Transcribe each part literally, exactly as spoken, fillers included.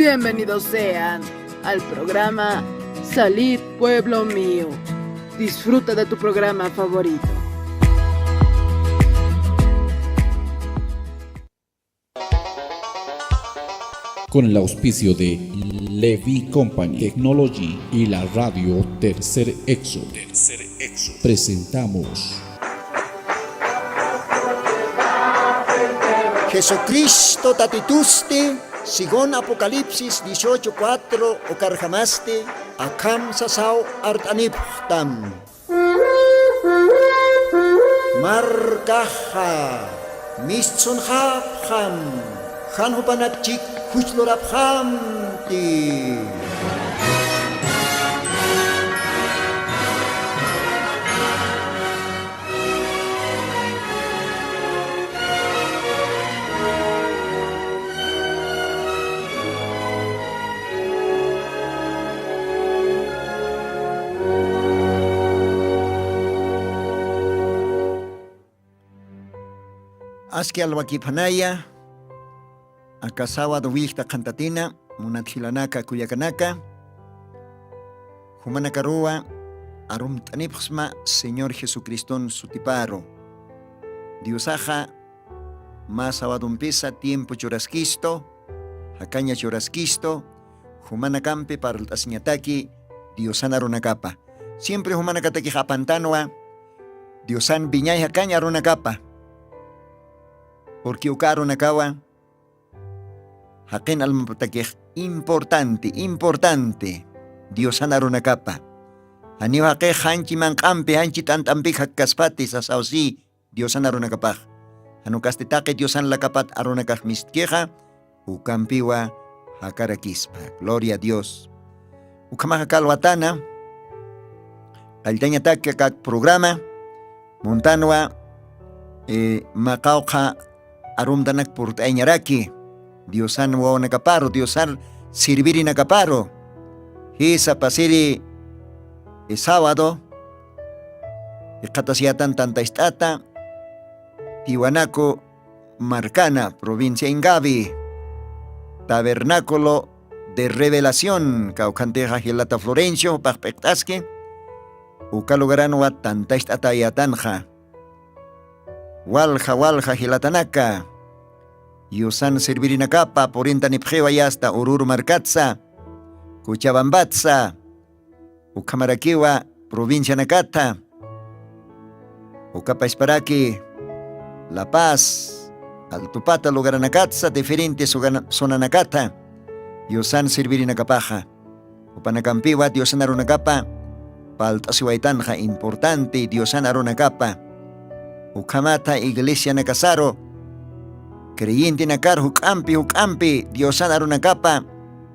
Bienvenidos sean al programa Salid, pueblo mío. Disfruta de tu programa favorito. Con el auspicio de Levi Company Technology y la radio Tercer Éxodo, presentamos Jesucristo tatitusti, según Apocalipsis dieciocho cuatro, ukarjamasti akham sasaw art'anipxtam. Markaxa mistsunxapxam, jan jupanak chik juchlurapxamti. Aski alwakiphanaya, aka sábado willkta qhantatina, munat jilanaka, kullakanaka, jumanakaruwa arumt'anipxsma Señor Jesucriston sutiparu. Diosaxa mä sabadompisa tiempo churaskistu, jakaña churaskistu, jumanakampi parlt'asiñataki Diosan arunakapa. Siempre jumanakatakix apantanwa Diosan wiñay jakaña arunakapa. Porque uka arunakawa jaqin almapatakix importante, importante Diosan arunakapa. Janiw jaqix janchi manq'ampi, janchi t'ant'ampik jakkaspati sasawsi Diosan arunakapax. Jan ukasti taqi Diosan lakapat arunakax mistkixa, ukampiwa jakarakispa. Gloria a Dios. Ukhamaxa kalwatana, qalltañatak kak programa, muntanwa, eh, maqawqa arumtanak purt'ayañaraki, Diosan wawanakaparu, Diosan sirvirinakaparu. Jisa pasiri, eh, sábado, jikxatasiyatan tanta ist'ata, Tiwanaku markana, provincia Ingavi, Tabernáculo de Revelación, kawkhantixa jilata Florencio, jupax p'iqt'aski, uka lugaranwa tanta ist'atayatanxa. Walja, walja jilatanaka, Diosan sirvirinakapa purintanipxiwa yasta Ururu markatsa, Cochabambatsa, ukhamarakiwa provincianakata, ukapasparaki La Paz, Altupata lugaranakatsa, diferentes zona-, zonanakata, Diosan sirvirinakapaxa. Jupanakampiwa Diosan arunakapa palt'asiwaytanxa importante, Diosan arunakapa. Ukhamata iglesianakasaru, creyentenakar juk'ampi, juk'ampi Diosan arunakapa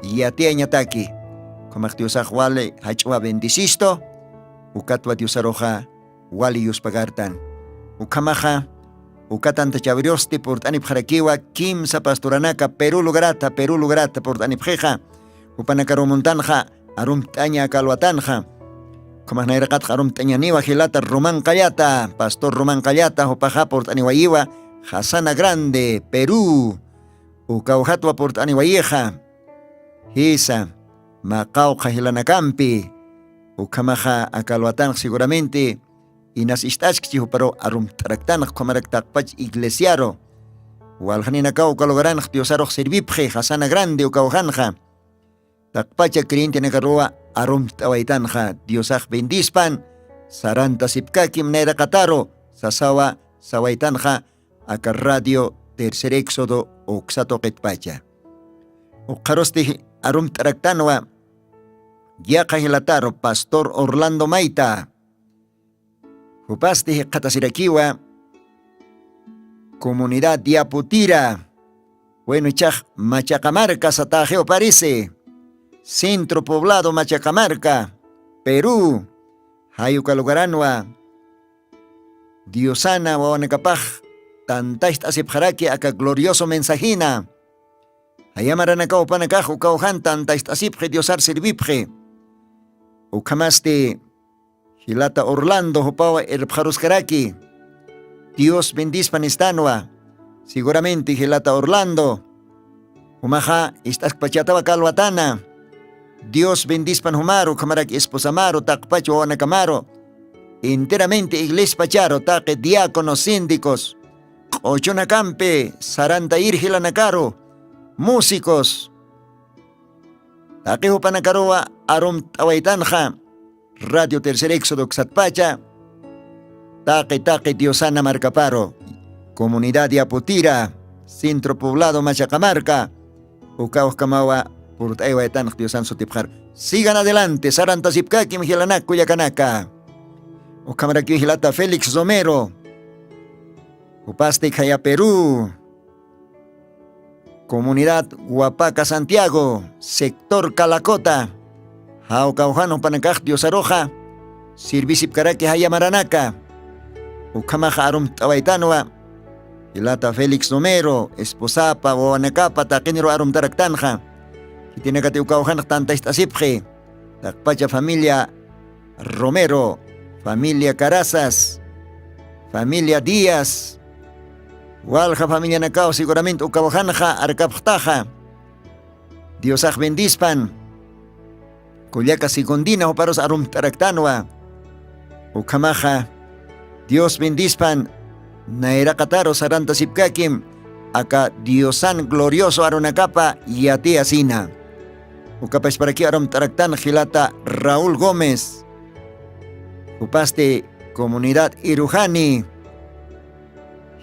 yatiyañataki. Ukhamax Diosax wali jach'uwa bendicistu, ukatwa Diosaruxa wali yuspagartan. Ukhamaxa, uka tantachawiriosti purt'anipxarakiwa kimsa pastoranaka Perú lugarata, Perú lugarata purt'anipxixa. Jupanakaruw muntanxa arumt'aña kalwatanxa. Ukhamax nayraqatxa arumt'añaniwa jilata Román Qallata, pastor Román Qallata, jupaxa purt'aniwayiwa Jasana Grande, Perú. Ukawjatwa purt'aniwayixa. Jisa, maqawqa jilanakampi. Ukhamaxa akalwatanx seguramente inas ist'askchi juparu arumt'araktanx ukhamarak taqpach iglesiaru. Waljaninakaw uka lugaranx Diosarux servipxi, Jasana Grande ukawjanxa. Taqpacha creyentenakaruwa arumt'awaytanxa, Diosax bendispan, sarantasipkakim nayraqataru, sasawa sawaytanxa, aka radio Tercer Éxodo uksa tuqitpacha. Ukxarusti arumt'araktanwa, yaqha jilataru, pastor Orlando Mayta. Jupasti jikxatasirakiwa, comunidad Diaputira. Bueno, ichax Machacamarca sataxiw parece. Centro Poblado Machacamarca, Perú. Jay uka lugaranwa Diosana wawanakapax tantacht'asipxaraki aka glorioso mensajina. Jaya maranakaw jupanakax ukawjan tantacht'asipxi, Diosar servipxi. Ukhamasti jilata Orlando jupawa irpxaruskaraki. Dios bendispan istanwa. Seguramente jilata Orlando, Jumaxa ist'askpachatawa kalwatana. Dios bendispan jumaru, ukhamaraki esposamaru, taqpach wawanakamaru, enteramente iglespacharu, taqi diáconos, síndicos, q'uchunakampi sarantayir jilanakaru, músicos, taqi jupanakaruwa arumt'awaytanxa. Radio Tercer Éxodo uksatpacha, taqi taqi Diosana markaparu, comunidad Yaputira, centro poblado Machaqamarca, uka ukhamawa purt'aywaytanx Diosan sutipxar. Sigan adelante, sarantasipkakim jilanak kullakanaka. Ukhamarakiw jilata Félix Romero, jupasti khaya Perú, comunidad Huapaca Santiago, sector Calacota, jawkawjan jupanakax Diosaruxa sirvisipkaraki jaya maranaka. Ukhamaxa arumt'awaytanwa jilata Félix Romero, esposapa, wawanakapa taqiniru arumtaraktanxa. Khitinakati ukawjanx tantacht'asipxi. Taqpacha familia Romero, familia Carazas, familia Díaz, walja familianakaw seguramente ukawjanxa arkapxtaxa. Diosax bendispan. Kullaka Segundina juparus arumt'araktanwa. Ukhamaxa Dios bendispan. Nayraqataru sarantasipkakim aka Diosan glorioso arunakapa yatiyasina. Ukapachparaki arumt'araktan jilata Raúl Gómez, jupasti comunidad Irujani.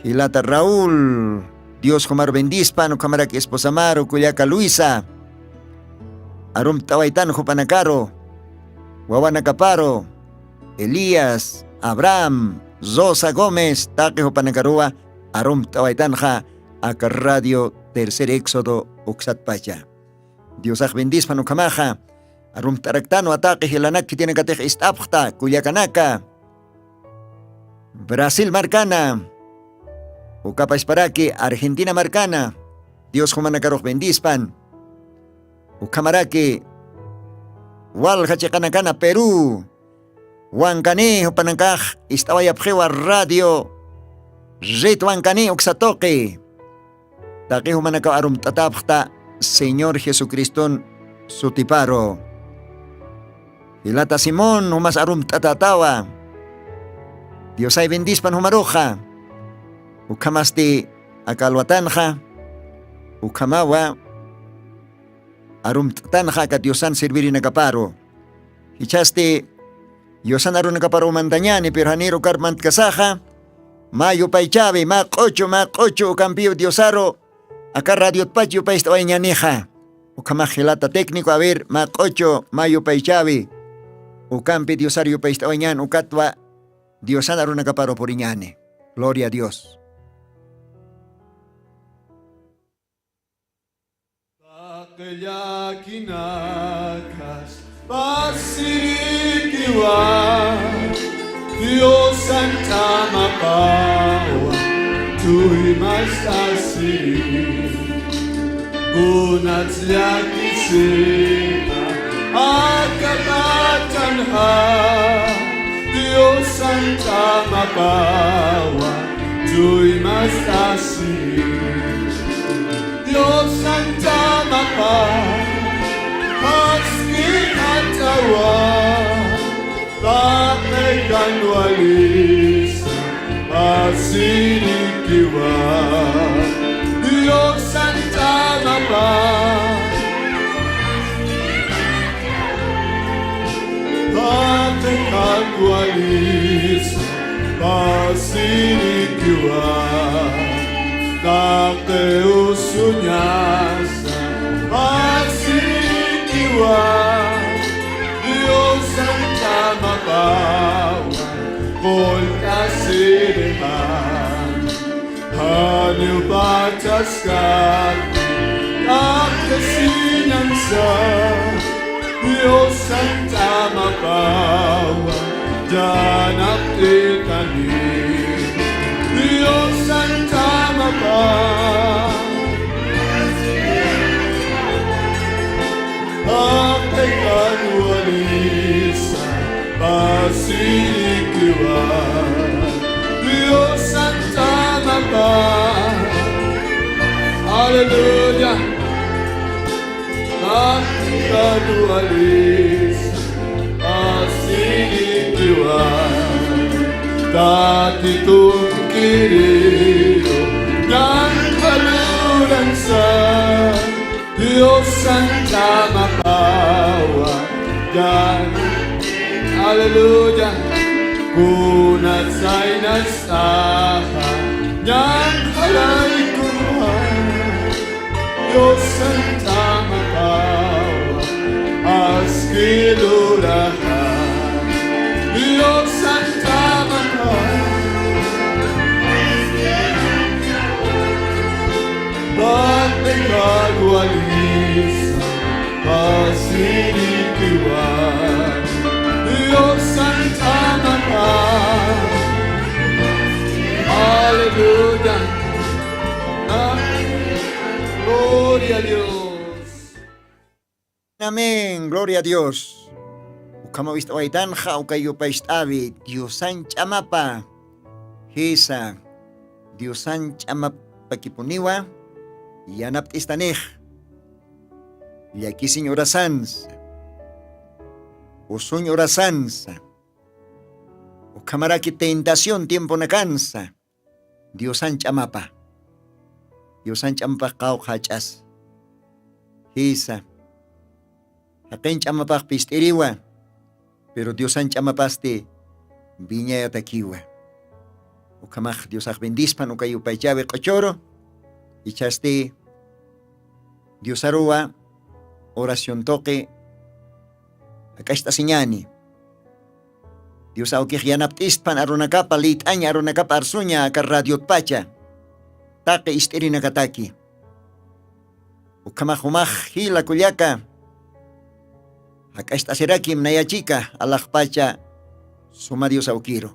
Jilata Raúl, Dios jumaru bendispan, ukhamaraki esposamaru, kullaka Luisa, arumt'awaytan jupanakaru, wawanakaparu, Elías, Abraham, Rosa Gómez, taqi jupanakaruwa arumt'awaytanxa aka Radio Tercer Éxodo uksatpacha. Diosax bendispan ukhamaxa. Arumt'araktanwa taqi jilanak khitinakatix ist'apxta kullakanaka. Brasil markana, ukapachparaki Argentina markana, Dios jumanakarux bendispan. Ukhamaraki walja chiqanakana Perú, Wankani jupanakax ist'awayapxiwa radio Red Wankani uksa tuqi. Taqi jumanakaw arumt'atäpxta Señor Jesucriston sutiparu. Jilata Simón jumas arumt'atätawa. Diosay bendispan jumaruxa. Ukhamasti aka alwatanxa ukhamawa arumt'atanxa aka Diosan servirinakaparu. Jichhasti Diosan arunakaparu mantañäni, pero janïr ukar mantkasaxa, mä yupaychäwi, mä q'uchu, mä q'uchu ukampiw Diosaru aka radiotpach yupaycht'awayañänixa. Ukhamäx jilata técnico, a ver, mä q'uchu, mä yupaychäwi ukampi Diosar yupaycht'awayañän, ukatwa Diosan arunakaparu puriñäni. Gloria a Dios. Taqi llakinakas pasirikiwa, Diosan ch'amapawa, tuymas asiri. Kunats llakisita aka pachanxa, Diosan ch'amapawa, tuymas asiri. Diosan ch'amapa, aski jach'awa, taqi jan walisa, asirikiwa. Diosan ch'amapa, taqi jan walisa, asirikiwa. Taqi usuñasa, asirikiwa. Diosan ch'amapawa, qullt'asirixa. Janiw pachaskati taqi siñansa, Diosan ch'amapawa, yanapt'itani. Diosan ch'amapawa, taqi jan walisa, asirikiwa. Diosan ch'amapa. Aleluya. Kalualis, asinikiwa, Tatitun kiriru, ñan kaluransa, Diosan ch'amapawa, ñan, aleluya, kuna saynas Saha, ñan jalaykuwa, Diosan ch'amapawa, aski luraxa, Diosan ch'amapawa. Patikarualis, pasiritiwa, Diosan ch'amapawa. Aleluya. Amén. Gloria a Dios. Amén, gloria a Dios. Ukhama wist'awaytanxa, uka yupaycht'awi, Diosan ch'amapa. Jisa, Diosan ch'amapakipuniwa, yanapt'istanix. Llakisiñ urasansa, usuñ urasansa, ukhamaraki tentación tiemponakansa, Diosan ch'amapa. Diosan ch'amapax qawqha jach'as. Jisa. Jaqin ch'amapax pist'iriwa, pero Diosan ch'amapasti wiñayatakiwa. Ukhamax Diosax bendispan uka yupaychawi q'uchuru, ichhasti Diosaruwa oración tuqi jak'acht'asiñani. Dios awkix yanapt'ispan arunakapa, liyt'añ arunakapa arsuña aka radiotpacha. Taqi ist'irinakataki. Ukhamax jumax jila kullaka. Jak'acht'asirakim nayachika alaxpacha suma Dios awkiru.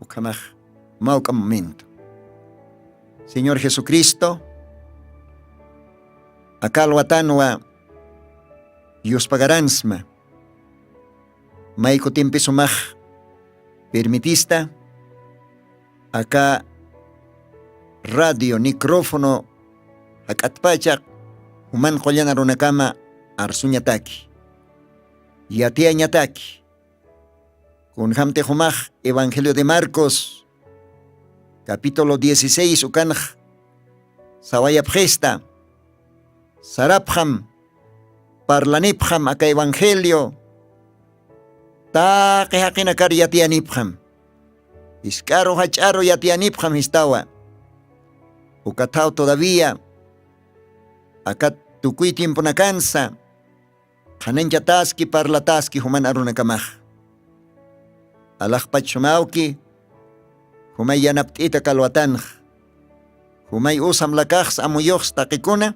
Ukhamax mawk'a momento. Señor Jesucristo, aka alwatanwa yuspagaransma. May kutimpis jumax permitista, aka radio, micrófono jak'atpacha juman qullan arunakama arsuñataki, yatiyañataki. Kunjamtix jumax Evangelio de Marcos, capítulo dieciséis ukanx sawayapxista, sarapxam, parlanipxam aka evangelio, taqi jaqinakar yatiyanipxam, jisk'aru jach'aru yatiyanipxam jistawa. Ukathaw todavía aka tukuy tiemponakansa qhanañchataski parlataski juman arunakamax. Alaxpach sumawki, jumay yanapt'ita kalwatanx, jumay usam lakaxs amuyuxs taqikuna,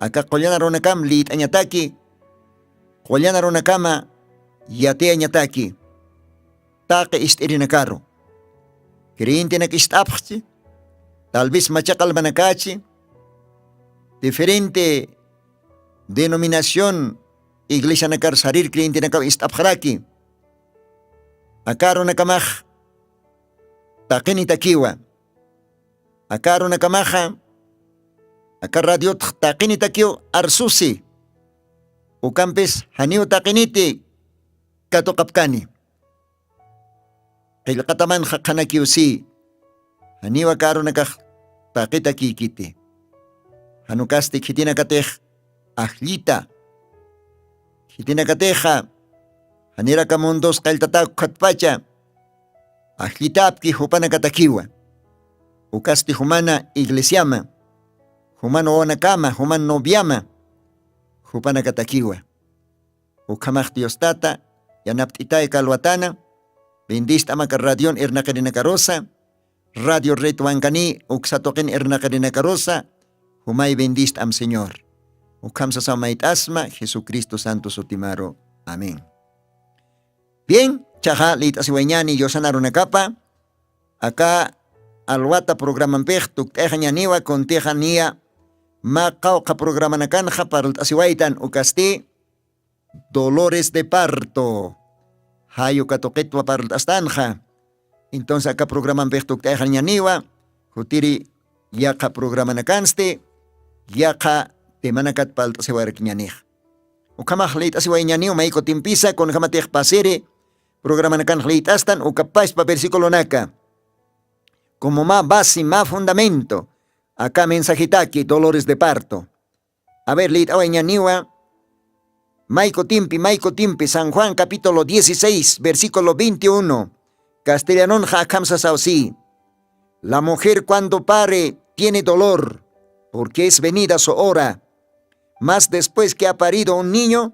aka qullan arunakam liyt'añataki, qullan arunakama yatiyañataki, taqi ist'irinakaru. Creyentenak ist'apxchi, tal vez machaq almanakachi, diferente denominación iglesianakar sarir creyentenakaw ist'apxaraki. Aka arunakamax taqinitakiwa. Aka arunakamaxa, aka radiotx taqinitakiw arsusi. Ukampis janiw taqiniti katuqapkani. Qillqatamanxa qhanakiw si, janiw aka arunakax taqitakïkiti. Jan ukasti khitinakatix ajllita. Khitinakatixa janir aka mundos qalltatak ukhatpacha ajllitapki jupanakatakiwa. Ukasti jumana iglesiama, juman wawanakama, juman noviama jupanakatakiwa. Ukhamax Dios Tata, yanapt'itay kalwatana, bendist'am aka radion irnaqirinakarusa, radio Red Wankani uksa tuqin irnaqirinakarusa, jumay bendist'am Señor. Ukham sasaw mayt'asma Jesucristo santo sutimaru. Amén. Bien, chaxa liyt'asiwayñani yusan arunakapa, aka alwata programampix tukt'ayxañaniwa kuntixa niya mä qawqha programanakanxa parlt'asiwaytan ukasti, dolores de parto. Jay uka tuqitwa parlt'astanxa. Entonces aka programampix tukt'ayxañaniwa, jutiri yaqha programanakansti, yaqha temanakat palt'asiwarkiñanix. Ukhamax lït'asiwayñaniw maykutimpisa kunjamatix pasiri programanakanx lït'astan ukapaspa versiculonaka. Como mä basi mä fundamento aka mensajitaki dolores de parto. A ver lït'awayñaniwa. Maykutimpi maykutimpi san juan capítulo dieciséis versículo veintiuno. Castellanonxa akham sasaw si. La mujer cuando pare tiene dolor, porque es venida su hora. Mas después que ha parido un niño,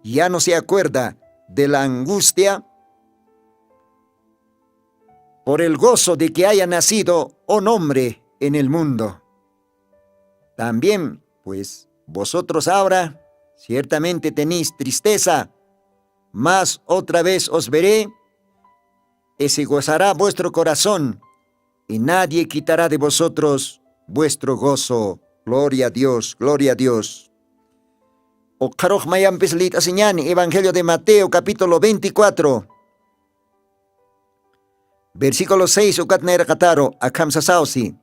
ya no se acuerda de la angustia por el gozo de que haya nacido un hombre en el mundo. También pues vosotros ahora ciertamente tenéis tristeza, mas otra vez os veré, y se gozará vuestro corazón, y nadie quitará de vosotros vuestro gozo. Gloria a Dios, gloria a Dios. Ukxarux mayampis lït'asiñani evangelio de Mateo capítulo veinticuatro, versículo seis ukat nayraqataru akham sasaw si.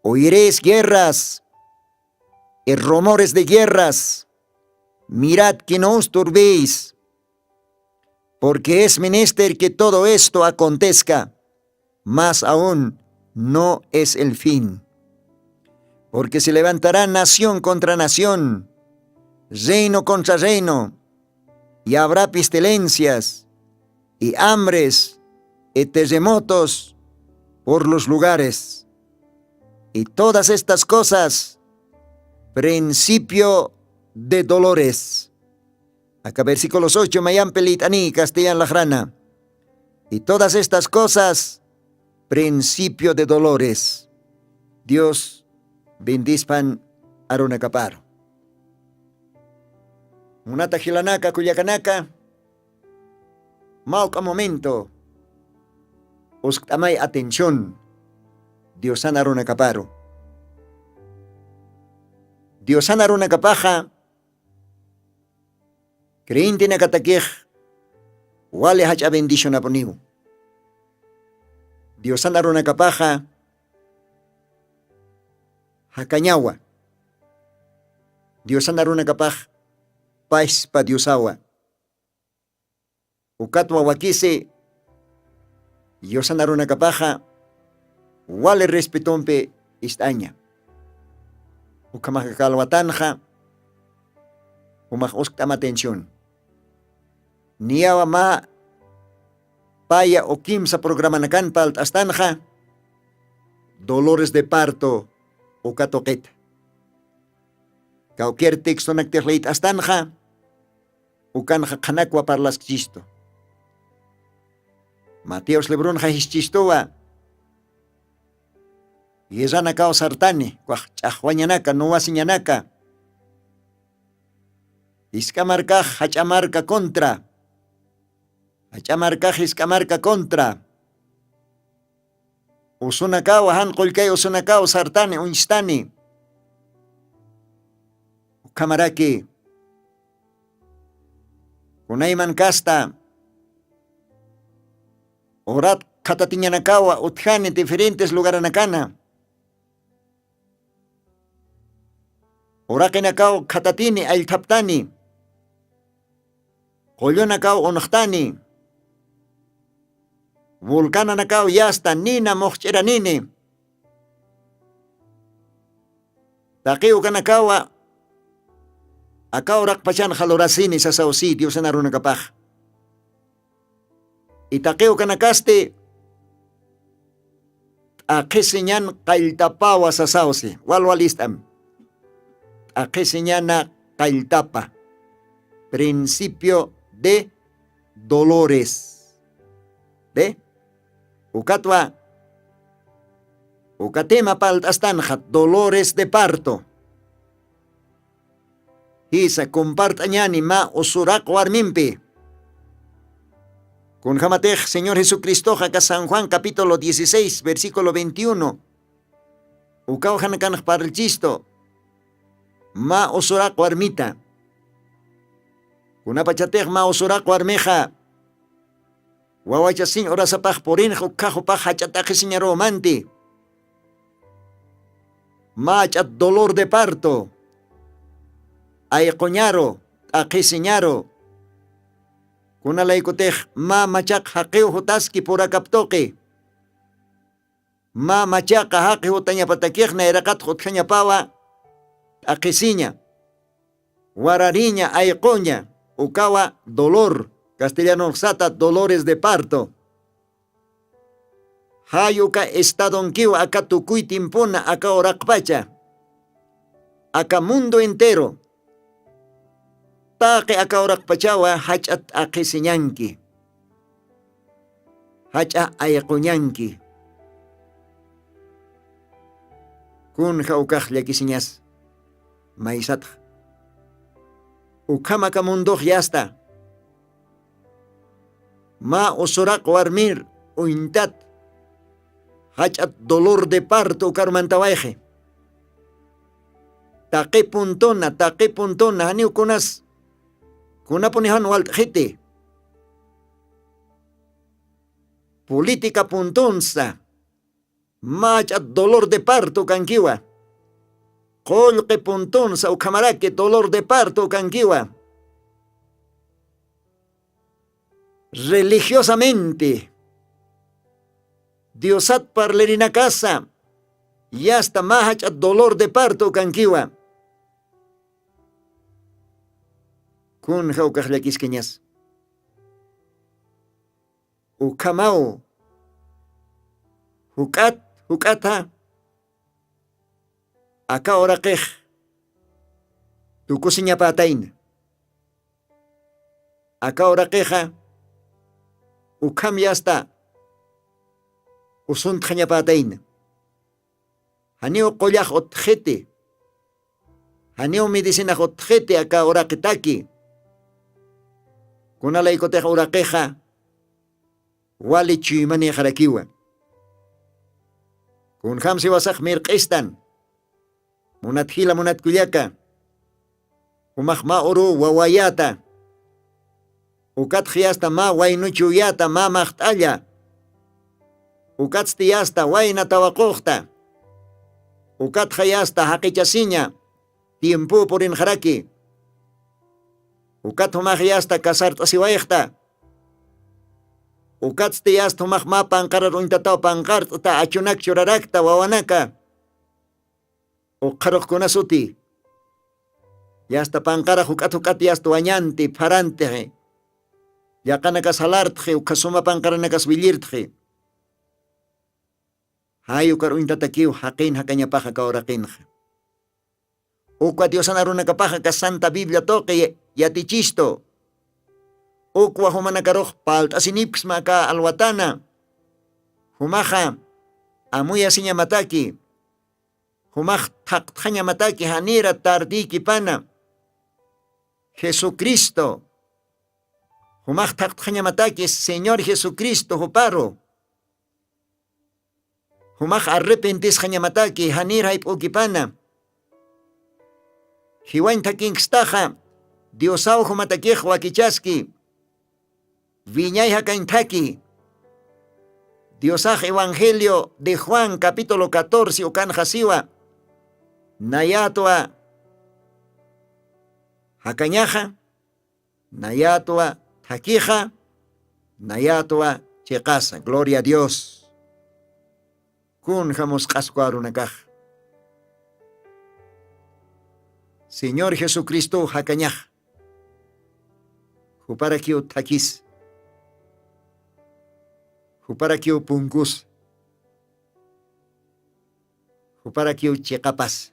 Oiréis guerras y rumores de guerras. Mirad que no os turbéis, porque es menester que todo esto acontezca, mas aún no es el fin. Porque se levantará nación contra nación, reino contra reino, y habrá pestilencias, y hambres, y terremotos por los lugares. Y todas estas cosas, principio de dolores. Aka versículos ocho mayampi lït'ani castellan laxrana. Y todas estas cosas, principio de dolores. Dios bendispan arunakaparu. Munata jilanaka kullakanaka, mawk'a momento uskt'amay atención. Diosan arunakaparu, diosan arunakapaxa creyentenakatakix wali jach'a bendicionapuniw. Diosan arunakapaxa jakañawa. Diosan arunakapax paspa diosawa. Ukatwa wakisi diosan arunakapaxa wali respetompi ist'aña. Ukhamaxa kalwatanxa umax uskt'ama atención. Niyawa mä paya ukimsa programanakan palt'astanxa dolores de parto uka tuqita. Kawkir textonaktix lït'astanxa ukanxa qhanakwa parlaskchistu. Mateos libronxa jischistuwa. Guerranakaw sartani kwax ch'axwañanaka nuwasiñanaka. Jisk'a markax jach'a marka contra. Jach'a markax jisk'a marka contra. Usunakaw jan qullkay usunakaw sartani uñstani. Ukhamaraki kunayman kasta urat khatatiñanakawa utjani diferentes lugaranakana. Uraqinakaw khatatini allthaptani. Qullunakaw unxtani. Vulcananakaw yasta nina muxch'iranini. Taqi ukanakawa aka uraqpachanxa lurasini sasaw si diosan arunakapax. Itaqiw kanakasti t'aqhisiñan qalltapawa sasawsi walwalist'am. T'aqhisiñana qalltapa principio de dolores. Be ukatwa uka tema palt'astanxa dolores de parto. Jisa compart'añani mä usuraq warmimpi. Kunjamatix señor jesucristoxa aka san juan capítulo dieciséis versículo veintiuno ukaw janakanx parlchistu mä usuraq warmita. Kunapachatix mä usuraq warmixa wawachasiñ urasapax purinx ukkhax upax jach'a t'aqhisiñaruw manti. Mä jach'at dolor de parto ayquñaru, t'aqhisiñaru. Kunalaykutix mä machaq jaqiw jutaski purakaptuqi. Mä machaqa jaqi jutañapatakix nayraqatx utjañapawa t'aqhisiña, warariña, ayquña, ukawa dolor, castellanunx sata dolores de parto. Jay uka estadonkiw aka tukuy timpuna aka uraqpacha, aka mundo entero. Taqi aka uraqpachawa jach'a t'aqhisiñanki, jach'a ayquñanki. Kunja ukax llakisiñas maysatx. Ukham aka mundox yasta mä usuraq warmir uñtat jach'at dolor de parto ukarumantawayxi. Taqi puntuna taqi puntuna janiw kunas kunapunijan walt'xiti. Política puntunsa mach'at dolor de parto kankiwa. Qullqi puntunsa ukhamaraki dolor de parto kankiwa. Religiosamente diosat parlarinakasa yasta mä jach'a dolor de parto kankiwa. Kunja ukax llakiskañas. Ukhamaw juk'at juk'ata aka uraqix tukusiñapätayna. Aka uraqixa ukham yasta usuntxañapätayna. Janiw qullax utxiti, janiw medicinax utxiti aka uraqitaki. Kunalaykutix uraqixa wali chuymanïxarakiwa. Kunjam siwasax mirq'istan munat jila munat kullaka. Jumax mä uru wawayäta, ukatxa yasta mä waynuchüyäta mä maxt'alla. Ukatsti yasta wayna tawaquxta. Ukatxa yasta jaqichasiña tiempo purinxaraki. Ukat jumax yasta casart'asiwayxta. Ukatsti yasta jumax mä panqarar uñtataw panqart'ta achunak churarakta wawanaka. Ukxaruxkuna suti yasta panqarax juk'at juk'at yasta wañanti pharantixi. Llaqanakas jalartxi ukha suma panqaranakas willirtxi. Jay ukar uñtatakiw jaqin jakañapaxa kawraqinxa. Ukwa diosan arunakapaxa ka santa biblia tuqi yatichistu. Ukwa jumanakarux palt'asinipksma aka alwatana. Jumaxa amuyasiñamataki. Jumax thaqtxañamataki janira tardïkipana. Jesucristo jumax thaqtxañamataki señor jesucristo juparu. Jumax arrepentisxañamataki janir jayp'ukipana. Jiwañ thakinkstaxa diosaw jumatakix wakichaski. Wiñay jakañ thaki. Diosax evangelio de juan capítulo catorce ukanxasiwa. Nayatwa jakañaxa, nayatwa thakixa, nayatwa chiqasa gloria a dios. Kun jamusq'askwarunakax señor jesucristo jakañax. Juparakiw thakis, juparakiw punkus, juparakiw chiqapas.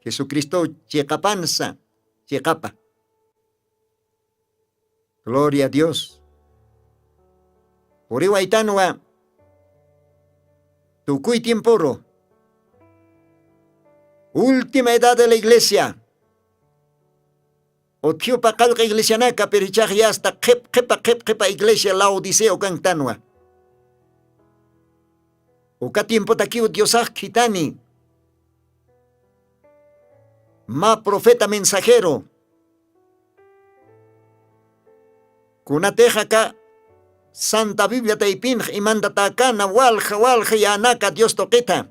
Jesucristow chiqapansa chiqapa. Gloria a dios. Puriwaytanwa tukuy tiempuru. Última edad de la iglesia. Utjiw paqallqa iglesianaka pero ichax yasta qhip qhipa qhip qhipa iglesia laodicea ukanktanwa. Uka tiempotakiw diosax khithani mä profeta mensajero. Kunatix aka santa biblia taypinx imantatäkana walja walja yänaka dios tuqitha.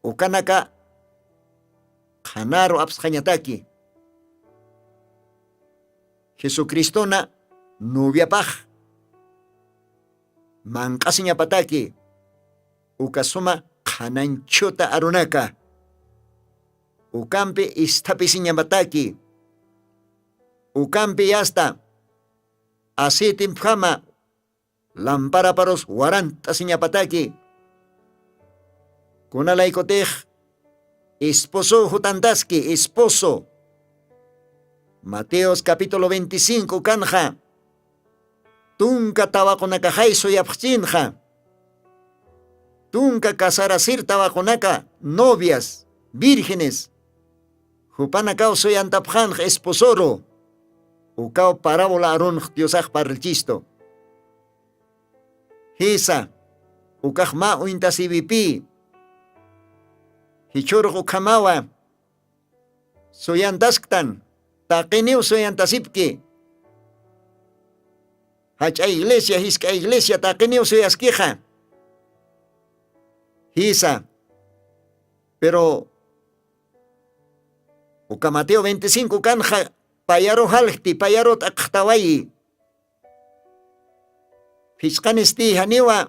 Ukanaka Janaru apsxañataki. Jesucristona noviapax manq'asiñapataki. Uka suma qhananchuta arunaka ukampi isthapisiñapataki. Ukampi yasta aceitimpjama lamparaparus warant'asiñapataki. Kunalaykutix esposo jutantaski, esposo. Mateos capítulo veinticinco kanxa tunka tawaqunakaxay suyapxchinxa. Tunka casarasir tawaqunaka novias vírgenes jupanakaw suyantapxanx esposoru. Ukaw parábola arunx diosax parlchistu. Jisa ukax mä uñtasiwipï. Jichhürux ukhamawa suyantasktan taqiniw suyantasipki. Jach'a iglesia jisk'a iglesia taqiniw suyaskixa. Jisa pero uka mateo veinticinco kanxa payaru jalkti payaru t'aqxtawayi. Phichqanisti janiwa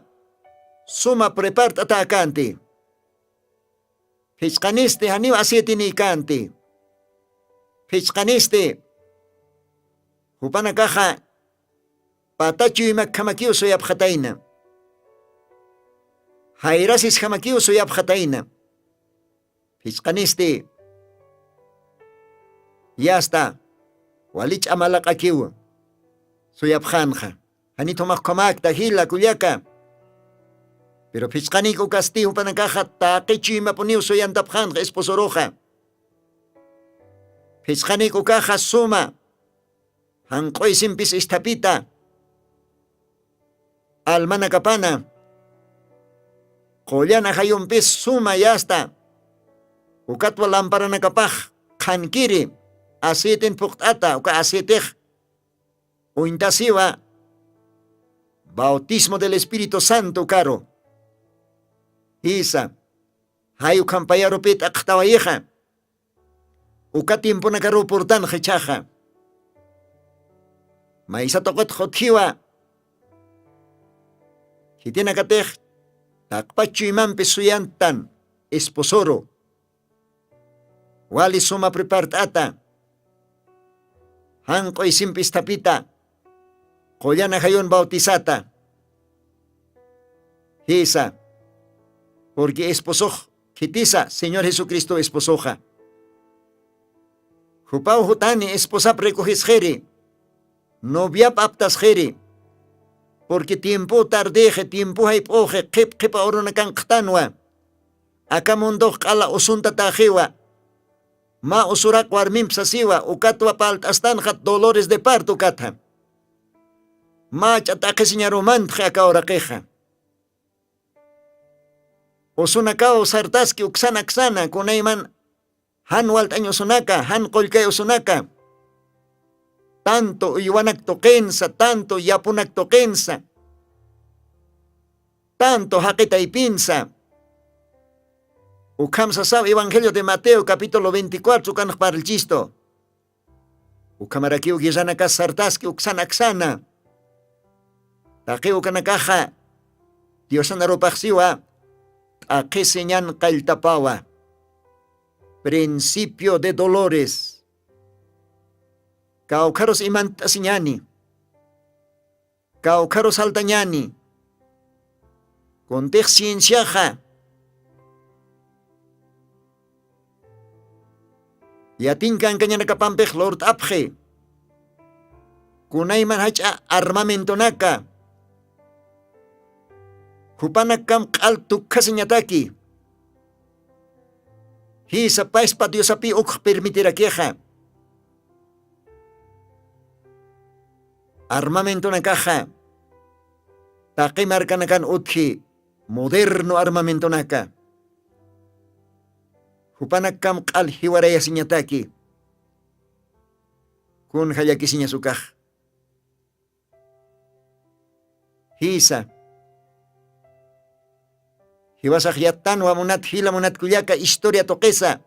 suma prepart'atäkanti. Phichqanisti janiw aceitinïkanti. Phichqanisti jupanakaxa pata chuymakhamakiw suyapxatayna. Jayrasisjamakiw suyapxatayna. Phichqanisti yasta wali ch'amalaq'akiw suyapxanxa. Janit jumax ukhamäkta jila kullaka. Pero phichqanik ukasti jupanakaxa taqi chuymapuniw suyantapxanxa esposoruxa. Phichqanik ukaxa suma janq'uysimpis isthapita almanakapana qullan ajayumpis suma yasta ukatwa lamparanakapax qhankiri aceitin phuqt'ata uka aceitix uñtasiwa bautismo del espíritu santo ukaru. Jisa jay ukhampayarupit t'aqxtawayixa. Uka tiemponakaruw purtanxa ichhaxa maysa tuqitx utjiwa. Khitinakatix taqpach chuymampi suyantan esposoru wali suma prepart'ata janq'uy simpi isthapita qullan ajayun bautisata. Jisa porque esposox khitisa señor jesucristo esposoxa. Jupaw jutani esposap rikuxisxiri noviap aptasxiri. Porque tiempow tardixi tiempow jayp'uxi qhip qhipa urunakanqtanwa. Aka mundox q'ala usuntataxiwa. Mä usuraq warmimp sasiwa ukatwa palt'astanxa dolores de parto ukatha. Mä ch'at'aqisiñarumantxi aka uraqixa. Usunakaw sartaski uksan aksana kunayman jan walt'añ usunaka jan qullkay usunaka. Tanto uywanak tuqinsa tanto yapunak tuqinsa tanto jaqi taypinsa. Ukham sasaw evangelio de mateo capítulo veinticuatro ukanx parlchistu. Ukhamarakiw guerranakas sartaski uksan aksana. Taqi ukanakaxa diosan arupaxsiwa t'aqhisi ñan qalltapawa. Principio de dolores. Kawkharus imant'asiñani kawkharu saltañani. Kuntix cienciaxa yatin kankañanakapampix lurt'apxi. Kunayman jach'a armamentonaka jupanakkam q'al tukkhasiñataki. Jisa paspa diosapï ukx permitirakixa. Armamentonakaxa taqi markanakan utji moderno armamentonaka jupanakkam q'al jiwarayasiñataki. Kunja llakisiñas ukax. Jisa jiwasax yattanwa munat jila munat kullaka historia tuqisa.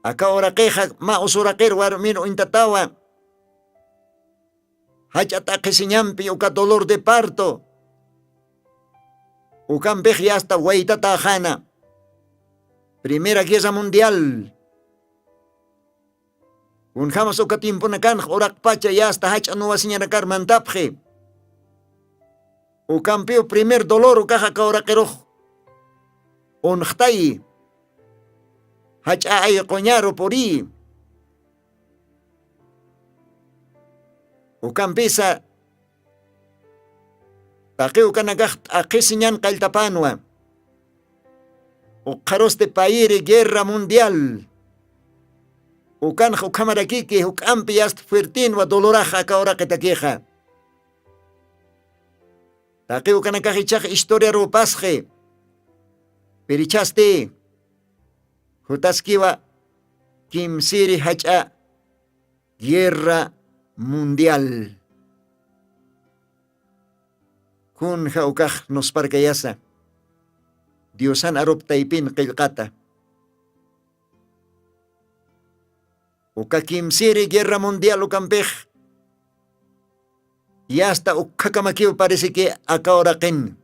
Aka uraqixa mä usuraqir warmir uñtatawa. Jach'a t'aqhisiñampi uka dolor de parto. Ukampix yasta waytataxana. Primera guerra mundial. Kunjamas uka timpunakanx uraqpacha yasta jach'a nuwasiñanakar mantapxi. Ukampiw primer dolor ukaxa kawraqirux. Unxtayi. Jach'a ayquñaru puriyi. Ukampisa taqi ukanakax t'aqhisiñan qalltapanwa. Uqharusti payiri guerra mundial. Ukanx ukhamarakiki juk'ampi yasta fuertinwa dolorax aka uraqitakixa. Taqi ukanakax ichax historiaru pasxi. Pirichasti jutaskiwa kimsiri jach'a guerra mundial. Kunja ukax nusparkayasa diosan arup taypin qillqata. Uka kimsiri guerra mundial ukampix yasta ukkhakamakiw parisiki aka uraqin.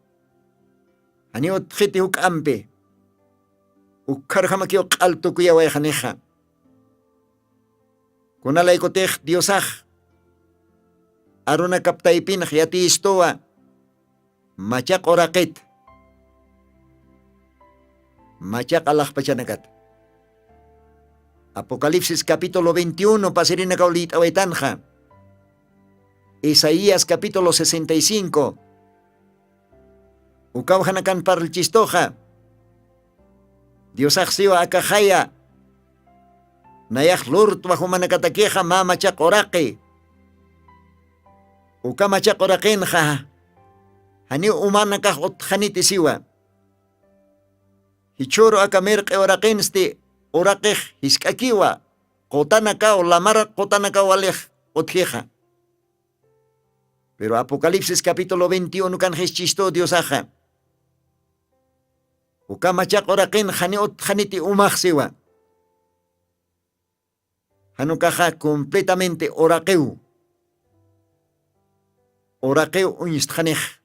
Janiw utxiti juk'ampi. Ukkharjamakiw q'altukuyawayxanixa. Kunalaykutix diosax arunakaptaypinx yatiyistuwa machaq uraqit. Machaq alaxpachanakat. Apocalipsis capítulo veintiuno pasirinakaw liyt'awaytanxa. Isaías capítulo sesenta y cinco. Ukawjanakan parlchistuxa diosaxsiwa akaxaya nayax lurtwa jumanakatakixa mä machaq uraqi. Uka machaq uraqinxa janiw umanakax utxanitisiwa. Jichhüru aka mirq'i uraqinsti uraqix jisk'akiwa qutanakaw lamar qutanakaw walix utjixa. Pero apocalipsis capítulo veintiuno kan jischistu diosaxa uka machaq uraqin jani utxaniti umaxsiwa. Janukaxa completamente uraqiw uraqiw uñstxanix.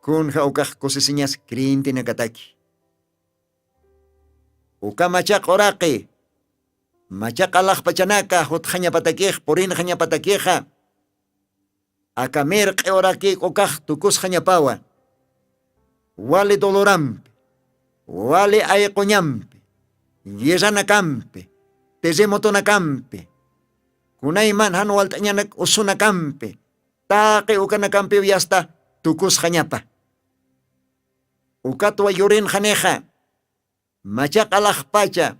Kunja ukax kusisiñas creyentenakataki uka machaq uraqi machaq alaxpachanaka jutxañapatakix purinxañapatakixa aka mirq'i uraki k'ukax tukusxañapawa. Wali dolorampi wali ayquñampi guerranakampi terremotonakampi kunayman jan walt'añanak usunakampi taqi ukanakampiw yasta tukusxañapa. Ukatwa yurinxanixa machaq alaxpacha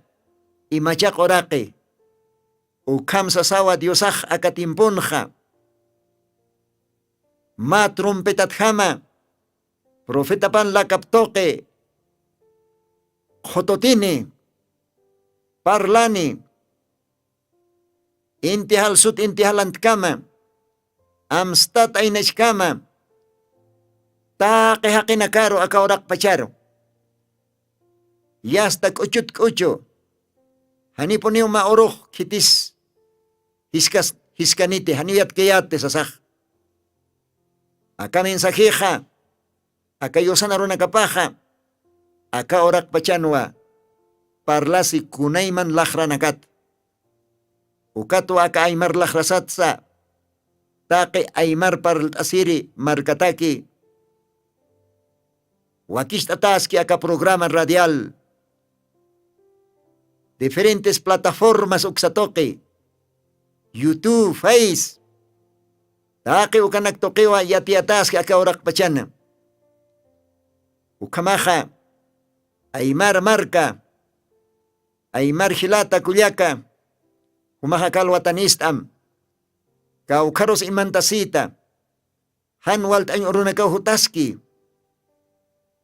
imachaq uraqi ukham sasawa diosax aka timpunxa mä trompetatjama profetapan lakap tuqi qhututini parlani inti jalsut inti jalantkama amstat aynaskama taqi jaqinakaru aka uraqpacharu yasta k'uchut k'uchu janipuniw mä urux khitis jiskas jiskaniti janiw yatkayäti sasax. Aka mensajixa aka yusanarunakapaxa aka uraqpachanwa parlasi kunayman laxranakat. Ukatwa aka aymar laxrasatsa taqi aymar parlt'asiri markataki wakist'ataski aka programa radial diferentes plataformas uksatuqi youtube face taqi ukanak tuqiwa yatiyataski aka uraqpachana. Ukhamaxa aymar marka aymar jilata kullaka jumaxa kalwatanist'am kawkharus imantasita jan walt'añ urunakaw jutaski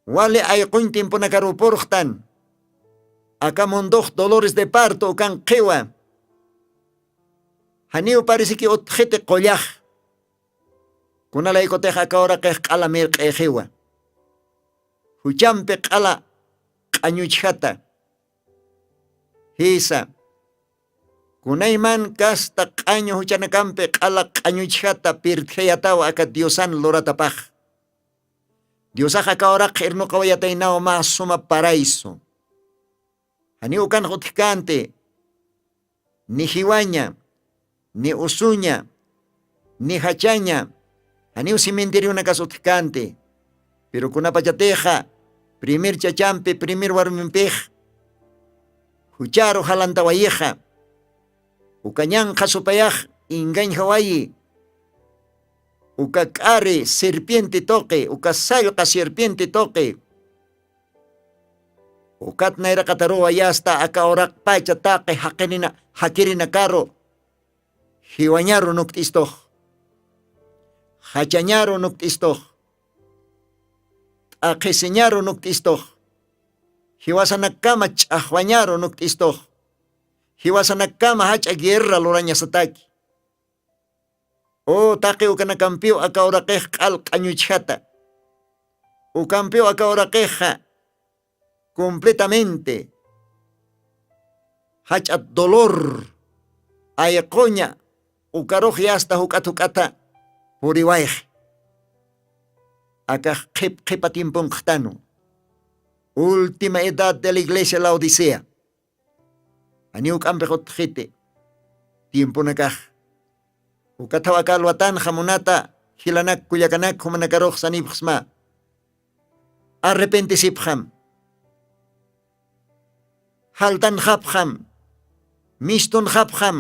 wali ayquñ timpunakaruw purxtan aka mundux dolores de parto ukan qhiwa janiw parisiki utxiti qullax kunalaykutix aka uraqix q'ala mirq'ïxiwa juchampi q'ala q'añuchjata Jisa, kunayman kasta q'añu juchanakampi q'ala q'añuchjata pirtjayataw aka diosan luratapax. Diosax aka uraqx irnuqawayataynaw mä suma paraysu. Janiw ukanx utjkänti, ni jiwaña, ni usuña, ni jachaña, janiw cementerionakas utjkänti. Pero kunapachatixa primer chachampi primer warmimpix jucharu jalantawayixa, uka ñanqha supayax engañjawayi, uka k'ari serpiente tuqi, uka sallqa serpiente tuqi. Ukat nayraqataruwa yasta aka uraqpacha taqi jaqirina jakirinakaru jiwañaru nukt'istux, jachañaru nukt'istux, t'aqhisiñaru nukt'istux, jiwasanakama ch'axwañaru nukt'istux, jiwasanakama jach'a guerra lurañasataki. O taqi ukanakampiw aka uraqix q'al q'añuchjata. Ukampiw aka uraqixa completamente jach'a dolor, ayquña, ukarux yasta juk'at juk'ata puriwayxi. Akax qhip qhipa tiemponqxtanu, última edad de la iglesia Laodicea. Janiw k'ampix utjxiti tiemponakax. Ukathaw aka alwatanxa munata jilanak kullakanak jumanakarux sanipxsma. Arrepentisipxam, jaltanxapxam, mistunxapxam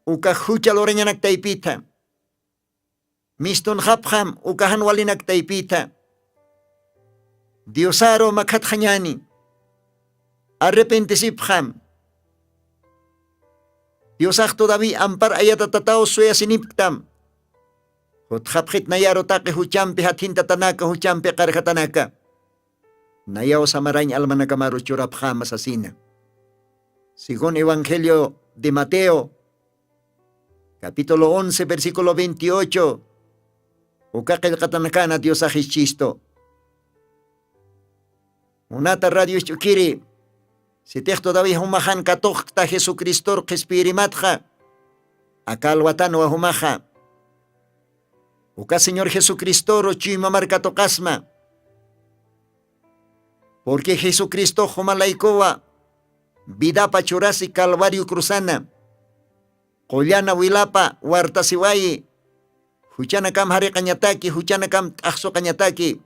uka jucha lurañanak taypitha. Mistunxapxam uka jan walinak taypitha. Diosaru makhatxañani, arrepentisipxam. Diosax todavía ampar ayatatataw suyasinipktam. Jutxapxit nayaru taqi juchampi jathintatanaka, juchampi qarjatanaka. Nayaw samarañ almanakamaru churapxama sasina. Según evangelio de Mateo, capítulo once versículo veintiocho, uka qillqatanakana diosax ischistu. Munata radio isch'ukiri, sitix todavía jumaxan katuqkta jesucristor qhispiyirimatxa, aka alwatanwa jumaxa uka señor jesucristoru chuymamar katuqasma. Porque jesucristox jumalaykuwa vidapa churasi calvario cruzana, qullana wilapa wartasiwayi, juchanakam jariqañataki, juchanakam t'aqsuqañataki,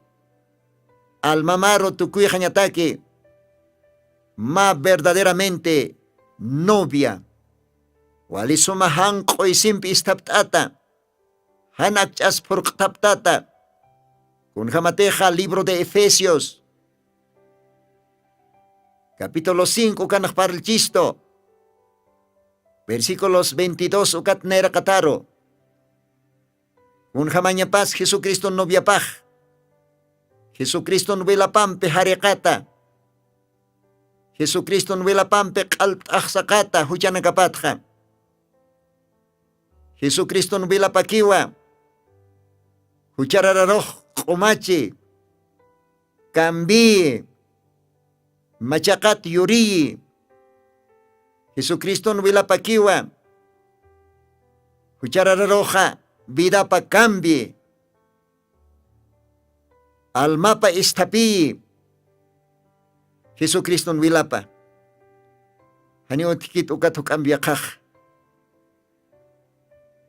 almamaru tukuyxañataki. Mä verdaderamente novia, wali suma janq'u isimpi isthapt'ata, jan akch'as phurq'thaptata. Kunjamatixa libro de Efesios capítulo cinco ukanx parlchistu, versículos veintidós ukat nayraqataru. Kunjamañapas jesucriston noviapax, jesucriston wilapampi jariqata, jesucriston wilapampi q'alt'axsaqata juchanakapatxa. Jesucriston wilapakiwa jucharararux q'umachi, cambiyi, machaqat yuriyi. Jesucriston wilapakiwa jucharararuxa vidapa cambiyi, almapa isthapiyi. Jesucriston wilapa. Janiw utjkit ukat juk'amp yaqhax.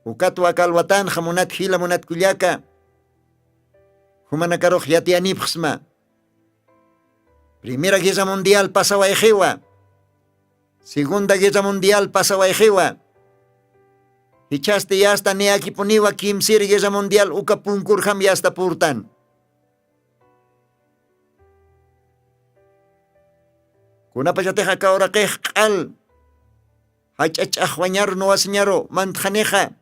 Ukat waka alwatanxa munat jila munat kullaka, jumanakarux yatiyanipxsma. Primera guerra mundial pasawayxiwa, segunda guerra mundial pasawayxiwa. Jichhasti yasta niyakipuniwa kimsir guerra mundial uka punkurjam yasta purtan. Kunapachatix aka uraqix q'al jach'a ch'axwañaru nuwasiñaru mantxanixa,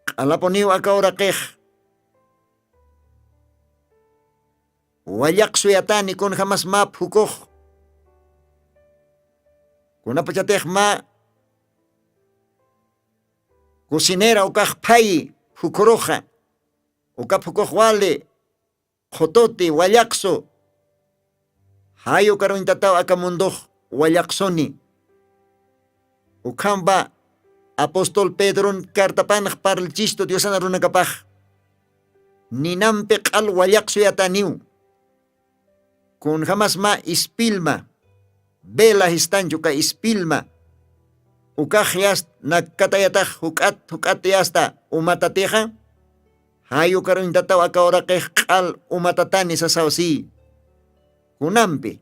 q'alapuniw aka uraqix wallaq suyatani kunjamas mä phukux. Kunapachatix mä cocinera ukax phayi phukuruxa, uka phukux wali qhututi wallaqsu, Jay ukaruñtataw aka mundux wallaqsuni. Ukhampa apostol pedron cartapanx parlchistu diosana runakapax. Ninampi q'al wallaqsuyataniw. Kunjamas mä ispilma vela jistanchu ka ispilma ukax yasta nakkatayatax juk'at juk'at yasta umatatixa. Jay ukaruñtataw aka uraqix q'al umatatani sasaw si. Kunampi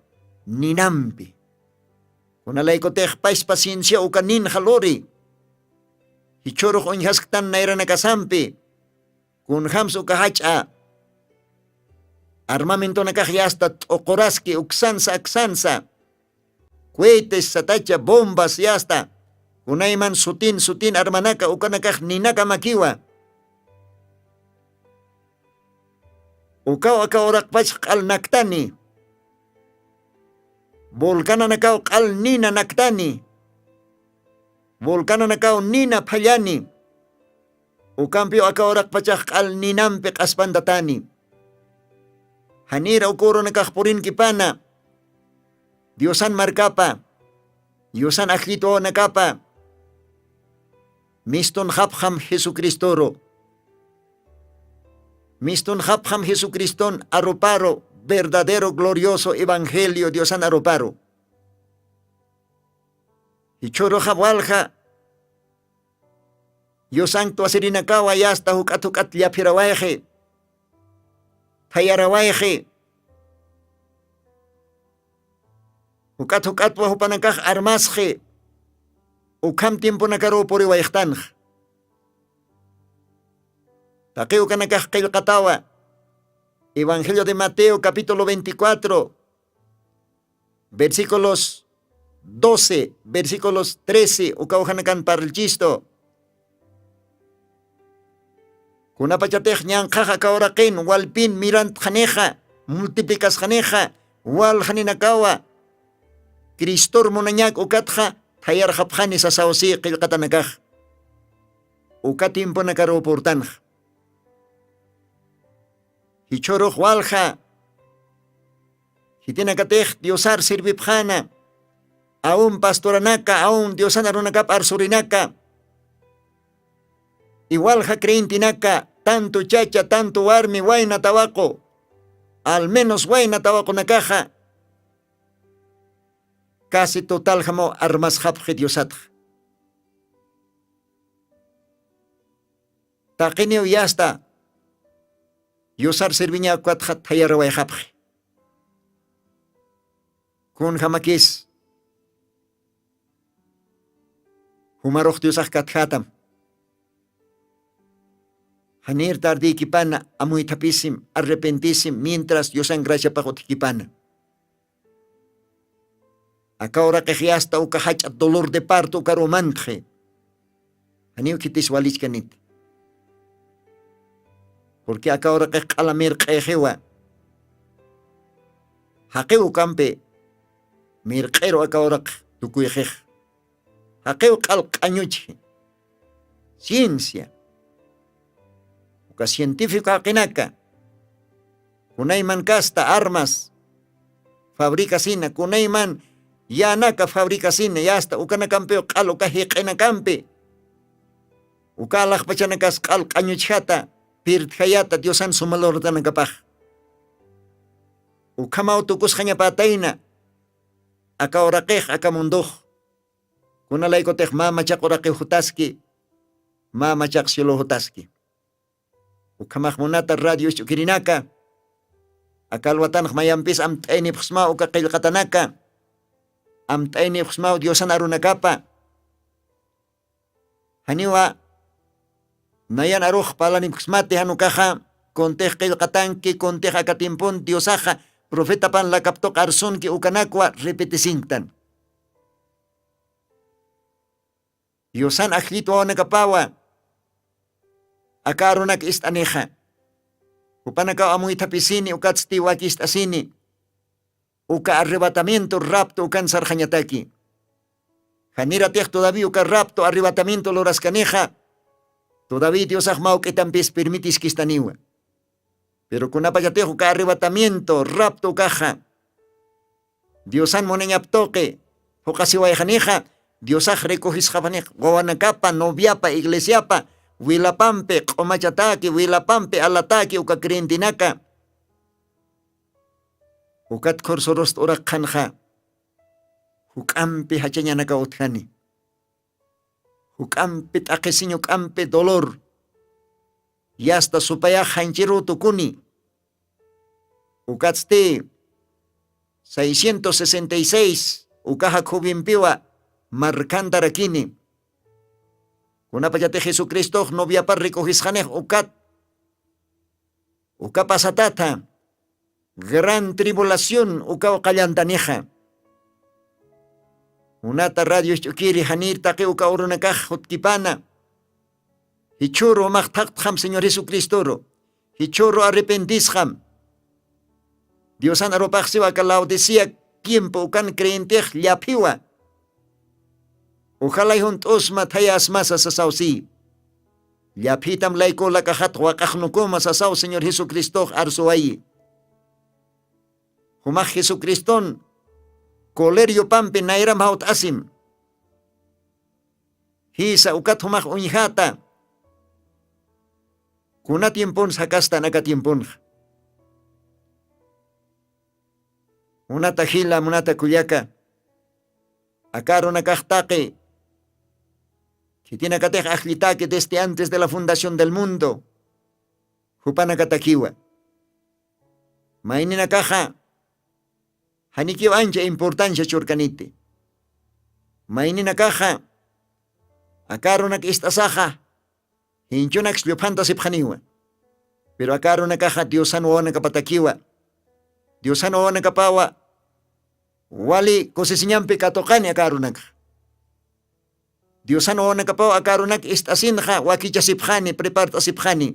ninampi kunalaykutix pachpa ciencia uka ninxa luri. Jichhurux uñjasktan nayranakasampi kunjams uka jach'a armamentonakax yasta t'uquraski uksansa aksansa. Cuetes satacha bombas yasta kunayman sutin sutin armanaka ukanakax ninaka makiwa. Ukaw aka uraqpach q'al naktani. Volcananakaw q'al nina naktani. Volcananakaw nina phallani. Ukampiw aka uraqpachax q'al ninampi q'aspantatani. Janira ukürunakax purinkipana diosan markapa diosan ajllitwawanakapa mistunxapxam jesucristoru. Mistunxapxam jesucriston aruparu verdadero glorioso evangelio diosan aruparu. Jichhuruxa walja yusanktu asirinakawa yasta juk'at juk'at llaphirawayxi thayarawayxi. Juk'at juk'atwa jupanakax armasxi ukham tiemponakaruw puriwayxtanx. Taqi ukanakax qillqatawa evangelio de mateo capítulo veinticuatro versículos doce versículos trece ukawjanakan parlchistu. Kunapachatix ñanqhax aka uraqin walpin mirantxanixa multiplicasxanixa walxaninakawa cristor munañak ukatxa thayarxapxani sasaw si qillqatanakax. Uka tiemponakaruw purtanxa. Jichhurux walja jitinakatix diosar sirvipxana aun pastoranaka aun diosana runakap arsurinaka iwalja creyentenaka tantu chacha tantu warmi wayna tawaqu almenus wayna tawaqunakaxa casi total jamaw armasxapxi diosatxa. Taqiniw yasta yusar serviñakwatxa thayarawayxapxi. Kun jamakis jumarux diosax katjatam. Janir tardïkipana amuythapisim arrepentisim mientras diosan graciapax utjkipana. Aka uraqix yasta uka jach'a dolor de parto ukaruw mantxi. Janiw khitis walichkaniti. Purqui aka uraqix q'ala mirq'exiwa. Jaqiw ukampi mirq'eru aka uraqix tukuyxix. Jaqiw q'al q'añuchji. Ciencia uka cientifico jaqinaka kunayman kasta armas fabricasina kunayman yanaka fabricasina yasta ukanakampiw q'al uka jiq'inakampi uka alaxpachanakas q'al q'añuchjata pirtjayata diosan sumalurtanakapax. Ukhamaw tukusxañapatayna aka uraqix aka mundux. Kunalaykutix mä machaq uraqiw jutaski mä machaq cielo jutaski. Ukhamax munata radio isch'ukirinaka aka alwatanx mayampis amt'aynipxsmaw uka qillqatanaka amt'aynipxsmaw diosan arunakapa. Janiwa nayan arux parlanipksmati janukaxa kuntix qillqatanki kuntix aka tiempon diosaxa profetapan lakaptuq arsunki ukanakwa repetisinktan. Yusan ajllit wawanakapawa aka arunak ist'anixa jupanakaw amuythapisini ukatsti wakist'asini uka arrebatamiento rapto ukan sarxañataki. Janiratix todaví uka rapto arrebatamiento luraskanixa todaví diosax mawk'itampis pirmitiskistaniwa. Piru kunapachatix uka arrebatamiento rapto ukaxa Diosan munañaptuqi phuqasiwayxanixa, diosax rikujisxapanix wawanakapa noviapa iglesiapa wilapampi q'umachataki wilapampi alataki uka creyentenaka. Ukat khursurust'urakxanxa juk'ampi jachañanaka utjani. Juk'ampi t'aqhisiñ juk'ampi dolor. Yasta supayax janchiruw tukuni. Ukatsti seiscientos sesenta y seis ukaxa khubimpiwa markantarakini. Kunapachati jesucristox noviapar rikujisxanix ukat uka pasatatha gran tribulación ukaw qallantanixa. Unata radio isch'ukiri janir taqi uka urunakax jutkipana. Jichhüru jumax thaqtxam señor jesucristoru. Jichhüru arrepentisxam. Diosan arupaxsiw aka laodicea tiempo ukan creyentix llaphiwa. Ujalay junt'usma thayasmasa sasaw si. Llaphïtam laykulakaxat waq'axnukuma sasaw señor jesucristox arsuwayi. Jumax jesucriston coler yupampi nayram jawt'asim. Jisa ukat jumax uñjata. Kuna tiemponsa jakastan aka tiemponxa? Munata jila munata kullaka, aka arunakaxtaqi khitinakatix ajllitaki desde antes de la fundación del mundo jupanakatakiwa. Mayninakaxa janikiw ancha importancia churkaniti. Mayninakaxa aka arunak ist'asaxa jinchunaks lluphantasipxaniwa. Pero aka arunakaxa diosan wawanakapatakiwa. Diosan wawanakapawa wali kusisiñampi katuqani aka arunakxa. Diosan wawanakapaw aka arunak ist'asinxa wakichasipxani prepart'asipxani.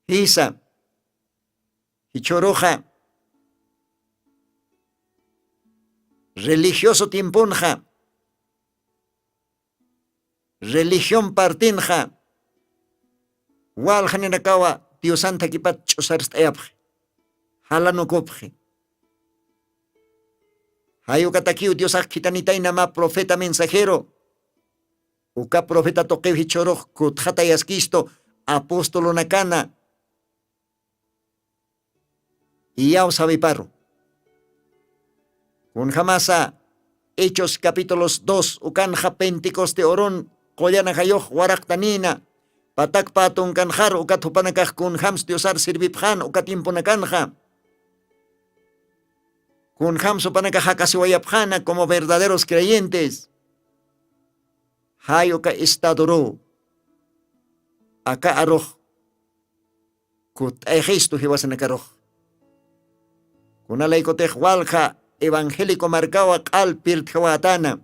Jisa jichhuruxa religioso tiemponxa religión partinxa walxaninakawa diosan thakipat ch'usarst'ayapxi. Jalanukupxi. Jay ukatakiw diosax khithanitayna mä profeta mensajero uka profeta tuqiw jichhurux kutxatayaskistu apostolunakana. Iyaw sawiparu kunjamasa hechos capítulos dos ukanxa pentecoste urun qullanakayux waraqtanïna patakpa tunkanxaru ukat jupanakax kunjams diosar sirvipxan uka tiemponakanxa kunjams jupanakax jakasiwayapxana como verdaderos creyentes. Jay uka estadoruw aka arux kutt'ayxistu jiwasanakarux. Kunalaykutix walja evangélico markawa q'al pirtjawätana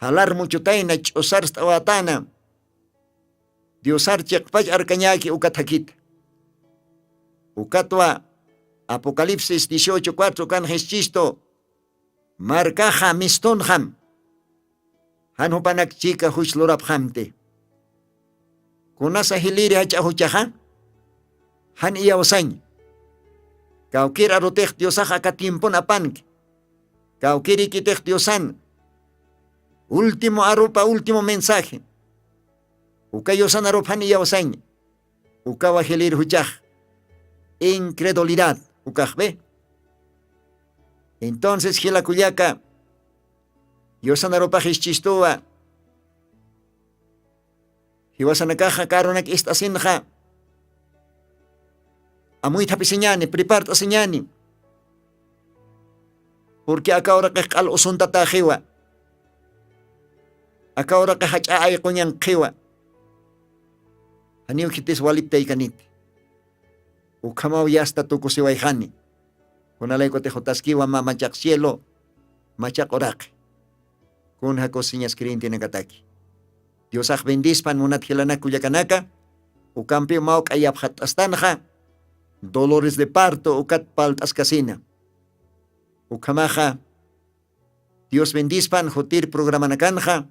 jalar muchutayna ch'usarst'awätana diosar chiqpach arkañäki uka thakita. Ukatwa apocalipsis dieciocho cuatro ukan jischistu markaxa mistunxam jan jupanak chika juch lurapxamti. Kunasa jiliri jach'a juchaxa jan iyawsañ. Kawkir arutix diosax aka tiempon apanki kawkir ikitix diosan último arupa último mensaje uka yusan arup jan iyawsañ. Ukawa jiliri juchax incredulidad ukaxpi. Entonces jilakullaka yusan arupax ischistuwa jiwasanakaxa karunak ist'asinxa amuythapisiñani prepart'asiñani. Purqui aka uraqix q'al usuntataxiwa aka uraqix jach'a ayquñanqiwa. Janiw khitis waliptaykaniti ukhamaw yasta tukusiwayxani. Kunalaykutix jutaskiwa mä machaq cielo machaq uraqi. Kun jakusiñas creyentenakataki diosax bendispan munat jilanak kullakanaka. Ukampiw mawk'a yapxat'astanxa dolores de parto ukat palt'askasina. Ukhamaxa dios bendispan jutir programanakanxa.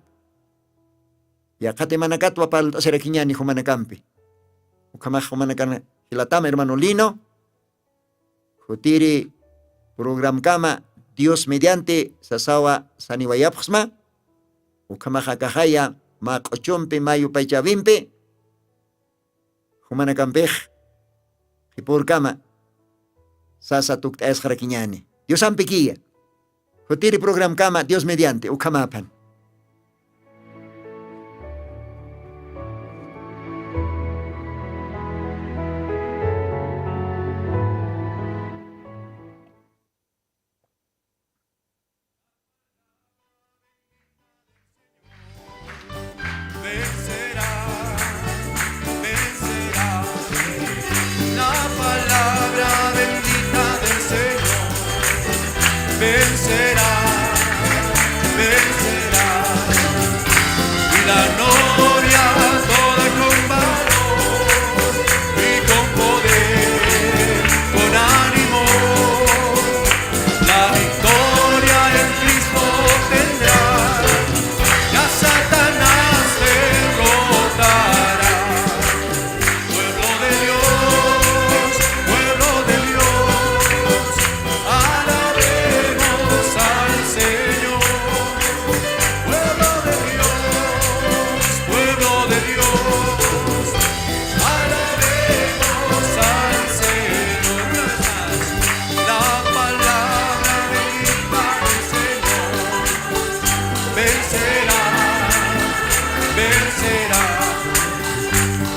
Yaqhat imanakatwa palt'asirakiñani jumanakampi. Ukhamax jumanakan jilatam hermano lino. Khutiri programkama Dios mediante sasawa saniwayapxsma. Ukhamaxa kaxaya mä q'uchumpi, mä yupaychäwimpi, jumanakampix qhipürkama sasa tukt'ayasxarakiñäni. Diosampikiya. Khutiri programkama Dios mediante, ukhamäpan. Vencerá, vencerá. La palabra bendita del Señor. Vencerá, vencerá. Y la novia toda con valor y con poder, con ánimo, la victoria en Cristo tendrá. Ya Satanás derrotará. Pueblo de Dios, pueblo de Dios, alabemos al Señor. Pueblo de Dios, pueblo de Dios, alabemos al Señor. Una vez más, la palabra bendita del Señor vencerá, vencerá.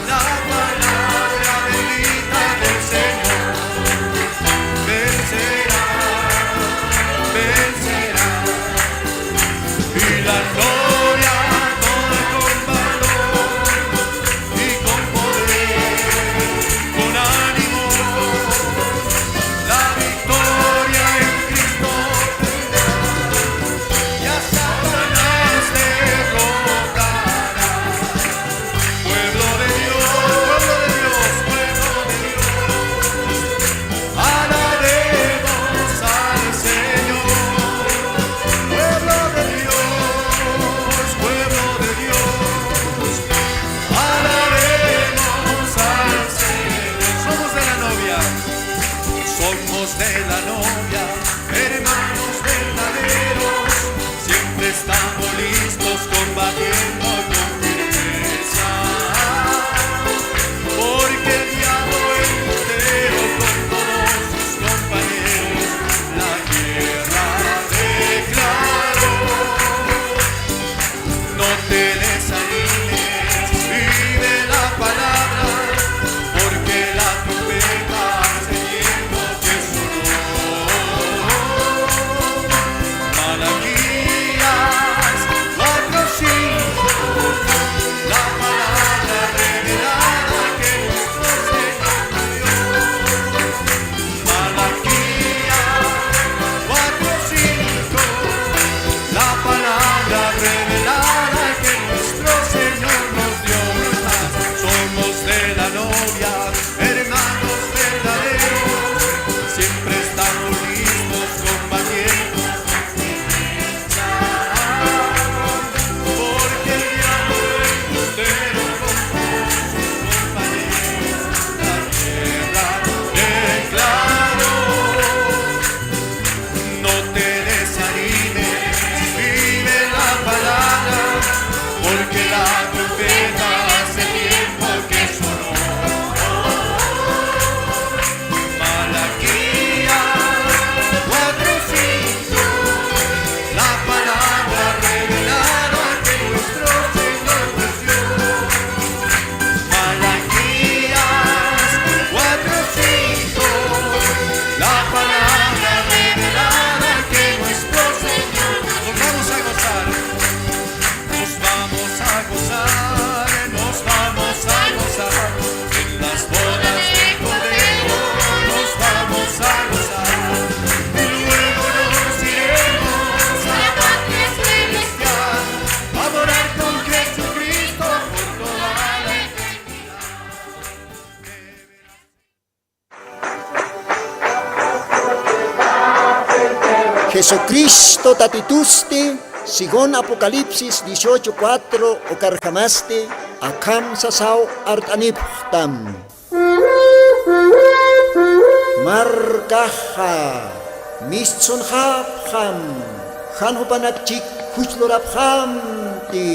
La palabra bendita del Señor vencerá, vencerá. Y la gloria toda con valor y con poder, con ánimo, la victoria en Cristo tendrá. Ya Satanás derrotará. Pueblo de Dios, pueblo de Dios, pueblo de Dios, alabemos al Señor. Pueblo de Dios, pueblo de Dios, alabemos al Señor. Somos de la novia. Somos de la novia, hermanos verdaderos, siempre estamos listos combatiendo con firmeza, porque el diablo entero con todos sus compañeros la guerra declaró. No te desanimes, vive la palabra, porque la trompeta hace tiempo que sonó. Malaquías cuatro cinco, la palabra revelada que nuestro Señor nos dio. Malaquías cuatro cinco, la palabra revelada que nuestro Señor nos dio. Somos de la novia, hermanos verdaderos, siempre estamos listos combatiendo. Porque el diablo embustero con sus compañeros la guerra declaró. No te desanimes, vive la palabra, porque la trompeta hace tiempo que sonó. Malaquías cuatro cinco, la palabra revelada que nuestro Señor nos dio. Malaquías cuatro cinco, la palabra revelada que nuestro Señor nos dio. Nos vamos a gozar. Nos vamos a gozar, nos vamos a gozar. En las bodas del Cordero nos vamos a gozar. Y luego nos iremos a la patria celestial, a morar con Jesucristo por toda la eternidad. Jesucristo Tatitusti, según Apocalipsis dieciocho cuatro, ukarjamasti akham sasaw art'anipxtam. Markaxa mistsunxapxam, jan jupanakchik juchlurapxamti.